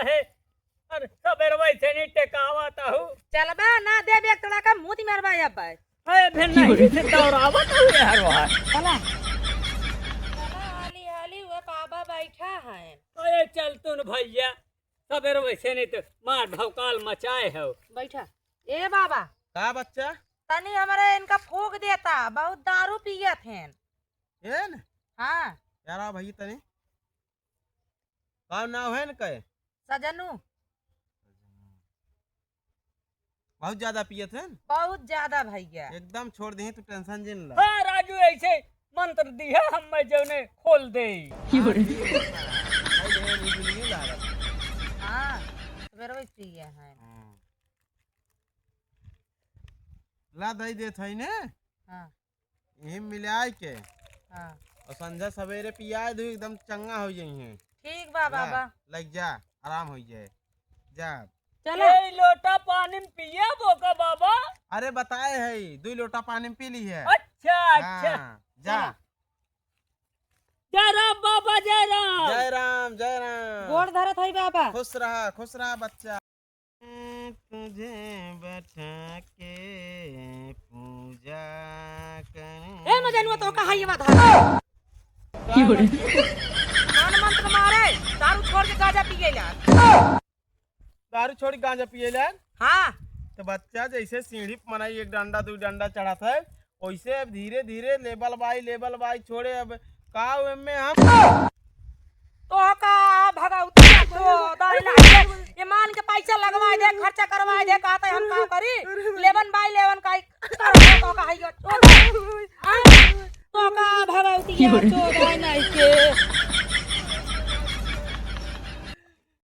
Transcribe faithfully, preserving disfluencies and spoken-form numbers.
है। अरे सबेरवै से नहीं टेकावत हूँ। चलबा ना देबे एक तोड़ा का मूत मरबा अब। अरे फिर नहीं से दौड़ावत हूँ यार वहाँ। चला। चला हाली हाली, वो बाबा बैठा है। अरे चल तू न भैया, सबेरवै से नहीं तो मार भौकाल मचाए हो। बैठा। ए बाबा। का बच्चा? तनी हमरे इनका फूंक देता, बहुत दारू पियत हैं। एन? हाँ। यार आ भई तनी। का नाव है इनका? सजनू। बहुत ज्यादा पियत हैं? बहुत ज्यादा भैया। एकदम छोड़ दही, तू tension जिन ला। हाँ राजू, ऐसे मंत्र दिया हम मैं जौने खोल दे। हाँ, ठीक है। भाई, ढेर बिजुलियो लागत। हाँ, सबेरवै पिए हैं। हाँ। ला दई देत है ने। हाँ। यही मिलाए के। हाँ। और संझा सबेरे पियाए दू, एकदम चंगा हो जाई है। ठीक बा ला, बाबा। लग जा, आराम हो जाए। जा। चलो। ए, लोटा पानी में पिए बोका बाबा। अरे बताए है, दू लोटा पानी में पी ली है। अच्छा, अच्छा। हाँ, जा। चलो। जय राम बाबा, जय राम। जय राम, जय राम। गोड़ धरत है बाबा। खुश रहा, खुश रहा बच्चा। तुझे बैठा के पूजा करें। ए मजनुआ, तो का हइया बात है? की हो रे? कान मंत्र मारे, दारू छोड़ के गांजा पिए ला। दारू छोड़ के गांजा पिए ला? हाँ। तो बच्चा जैसे सीढ़ी पर मनई एक डंडा, दू डंडा चढ़त है, वैसे अब धीरे धीरे level by level by छोड़े। अब का एमे हम तो का भगवती तो दाई ना, ये मान के पैसा लगवाए दे, खर्चा करवाए दे, कहते हम का करी? Level by level का ही करबो तो का हइयो। तो का भगवती तो दाई नहीं के।